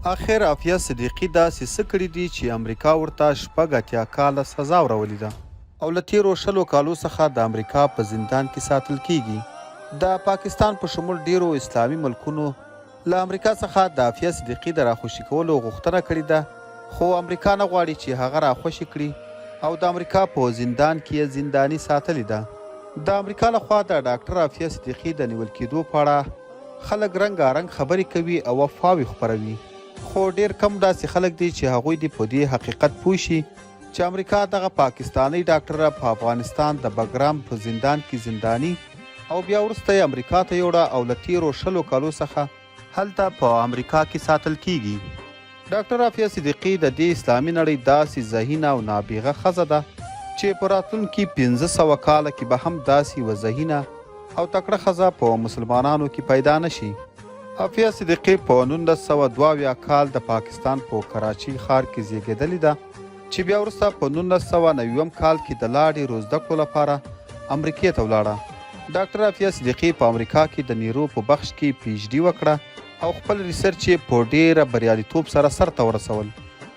اخر عافیه صدیقي داسې څه کړي دي چې امریکا ورته 86 کاله سزا ورولې ده او له تېرو 20 کالو څخه د امریکا په زندان کې ساتل کېږي. د پاکستان په شمول ډېرو اسلامي ملکونو له امریکا څخه د عافیه صدیقي د راخوشي کولو غوښتنه کړې ده، خو امریکا نه غواړي چې هغه راخوشې کړي او د امریکا په زندان کې یې زنداني ساتلې ده. د امریکا له خوا د ډاکټر عافیه صدیقي د نیول کېدو په اړه خلک رنګا رنګ خبرې کوي او افواوې خپروي، خو ډېر کم داسې خلک دي چې هغوی دې په دې حقیقت پوه شي چې امریکا دغه پاکستانۍ ډاکټره په افغانستان د بګرام په زندان کې زنداني او بیا وروسته یې امریکا ته یوړه او له تیرو 20 کالو څخه هلته په امریکا کې ساتل کیږي. ډاکټر عافیه صدیقي د دې اسلامي نړۍ داسې ذهینه او نابغه ښځه ده چې په راتلونکي 500 کاله کې به هم داسې یوه ذهینه او تکړه ښځه په مسلمانانو کې پیدا نه شي. عافیه صدیقي په 1972 کال د پاکستان په کراچۍ ښار کې زیږېدلې ده چې بیا وروسته په 1990 کال کې د لا ډېرو زده کړو لپاره امریکې ته ولاړه. ډاکټر عافیه صدیقي په امریکا کې د نیرو په بخش کې پي ایچ ډي وکړه او خپل ریسرچ یې په ډېره بریالیتوب سره سرته ورسول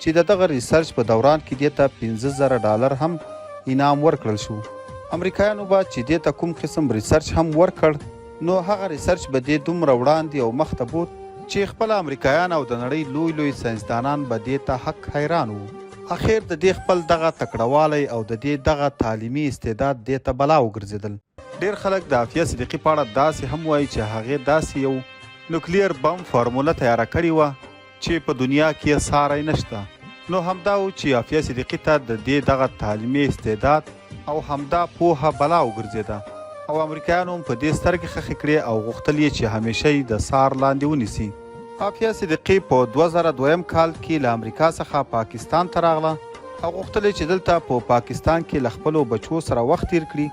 چې د دغه ریسرچ په دوران کې دې ته 5000 ډالر هم انعام ورکړل شو. امریکایانو به چې دې ته کوم قسم ریسرچ هم ورکړ نو هغه ریسرچ به دې دومره وړاندې او مخته بوت چې خپله امریکایان او د نړۍ لوی لوی ساینسدانان به دې ته حق حیران وو. اخر د دې خپل دغه تکړهوالی او د دې دغه تعلیمي استعداد دې ته بلا وګرځېدل. ډېر خلک د عافیه صدیقي په اړه داسې هم وايي چې هغې داسې یو نوکلیر بم فارموله تیاره کړې وه چې په دنیا کې یې ساری نشته. نو همدا و چې عافیه صدیقي ته د دې دغه تعلیمي استعداد او همدا پوهه بلا وګرځېده او امریکایانو هم په دې سترګې خښې کړې او غوښتل یې چې همیشه یې د څار لاندې ونیسي. عافیه صدیقي په 2002 کال کې له امریکا څخه پاکستان ته راغله او غوښتل یې چې دلته په پاکستان کې له خپلو بچو سره وخت تېر کړي،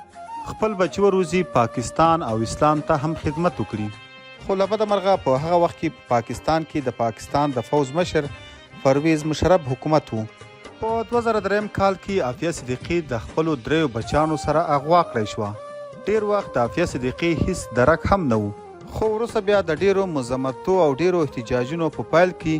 خپل بچي وروزي، پاکستان او اسلام ته هم خدمت وکړي. خو له بده مرغه په هغه وخت کې په پاکستان کې د پاکستان د فوځ مشر پرویز مشرف حکومت و. په 2003 کال کې عافیه صدیقي د خپلو دریو بچیانو سره اغوا کړی شوه. ډېر وخت د عافیه صدیقي هیڅ درک هم نه و. خو وروسته بیا د ډېرو مذمتو او ډېرو احتجاجونو په پیل کې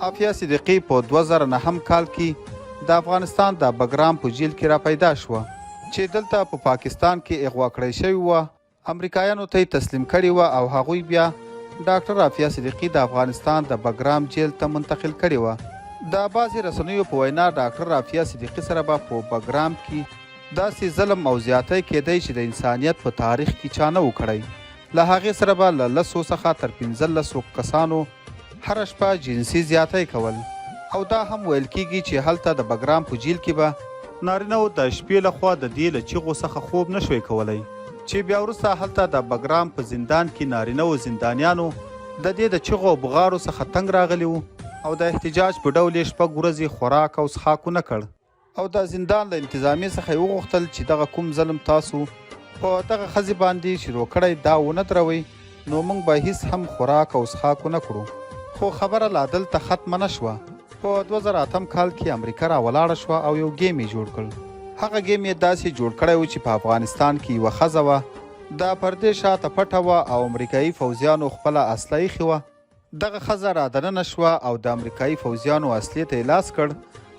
عافیه صدیقي په 2009 کال کې د افغانستان د بګرام په جیل کې راپیدا شوه چې دلته په پاکستان کې اغوا کړی شوې وه. امریکایانو ته یې تسلیم کړې وه او هغوی بیا ډاکټر عافیه صدیقي د افغانستان د بګرام جیل ته منتقل کړې وه. د بعضې رسنیو په وینا ډاکټر عافیه صدیقي سره به په بګرام کې داسې ظلم او زیاتی کېدی چې د انسانیت په تاریخ کې چا نه و کړی. له هغې سره به له لسو څخه تر 15 کسانو هره شپه جنسي زیاتی کول او دا هم ویل کیږي چې هلته د بګرام په جیل کې به نارینه وو د شپې له خوا د دې له چیغو څخه خوب نه شوی کولی چې بیا وروسته هلته د بګرام په زندان کې نارینه وو زندانیانو د دې د چیغو او بغارو څخه تنګ راغلي وو او د احتجاج په ډول یې 6 ورځې خوراک او څښاک ونه کړ. او د زندان له انتظامیې څخه یې وغوښتل چې دغه کوم ظلم تاسو په دغه ښځې باندې شروع کړی دا ونه دروئ نو موږ به هیڅ هم خوراک او څښاک ونه کړو. خو خبره لا دلته ختمه نه شوه. په 2008 کال کې امریکا را ولاړه شوه او یو ګیم یې جوړ کړ. هغه ګیم یې داسې جوړ کړی و چې په افغانستان کې یوه ښځه وه، د پردې شاته پټه وه او امریکایي فوځیانو خپله اسله ایښې وه. دغه ښځه را دننه شوه او د امریکایي فوځیانو اسلحې ته یې لاس کړ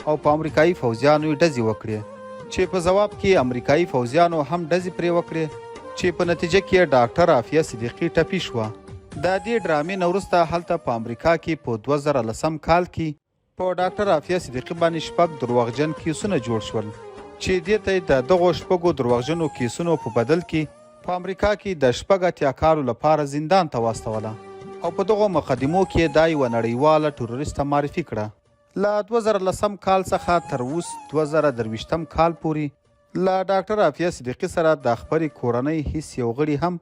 او په امریکایي فوځیانو یې ډزې وکړې چې په ځواب کې امریکایي فوځیانو هم ډزې پرې وکړې چې په نتیجه کې یې ډاکټر عافیه صدیقي ټپي شوه. د دې ډرامې نه وروسته هلته په امریکا کې په 2010 کال کې په ډاکټر عافیه صدیقي باندې شپږ درواغجن کیسونه جوړ شول چې دې ته یې د دغو شپږو درواغجنو کیسونو په بدل کې په امریکا کې د 86 کالو لپاره زندان ته واستوله او په دغو مقدمو کې یې دا یوه نړیواله ټروریسته معرفي کړه. له 2010 کال څخه تر اوس 2023 کال پورې له ډاکټر عافیه صدیقي سره د خپلې کورنۍ هیڅ یو غړي هم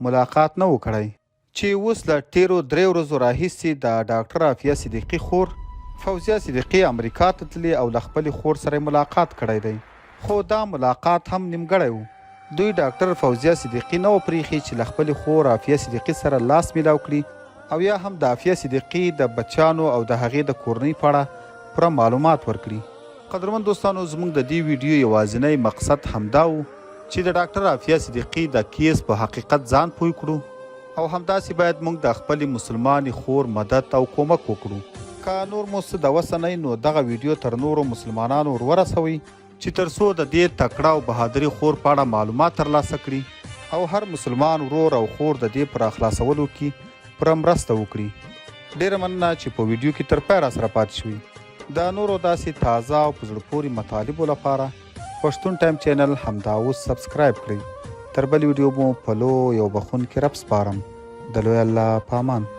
ملاقات نه و کړی. چې اوس له تېرو درې ورځو راهیسې د ډاکټر عافیه صدیقي خور فوزیه صدیقي امریکا ته تللې او له خپلې خور سره یې ملاقات کړی دی، خو دا ملاقات هم نیمګړی و. دوی ډاکټر فوزیه صدیقي نه وه پرېښي چې له خپلې خور عافیه صدیقي سره لاس میلاو کړي او یا هم د عافیه صدیقي د بچیانو او د هغې د کورنۍ په اړه پوره معلومات ورکړي. قدرمن دوستانو زموږ د دې ویډیو یوازینی مقصد همدا و چې د ډاکټر عافیه صدیقي د کیس په حقیقت ځان پوه کړو او همداسې باید موږ د خپلې مسلمانې خور مدد او کومک وکړو. که نور مو څه د وسه نه نو دغه ویډیو تر نورو مسلمانانو ور ورسوئ چې تر څو د دې تکړه او بهادرې خور په اړه معلومات ترلاسه کړي او هر مسلمان ورور او خور د دې په راخلاصولو کې پوره مرسته وکړي. ډېره مننه چې په ویډیو کې تر پایه راسره پاتې شوئ. د نورو داسې تازه او په زړه پورې مطالبو لپاره پښتون ټایم چینل همدا اوس سبسکرایب کړئ. تر بلې ویډیو مو په لوی او بخښونکي رب سپارم. د لوی الله په امان.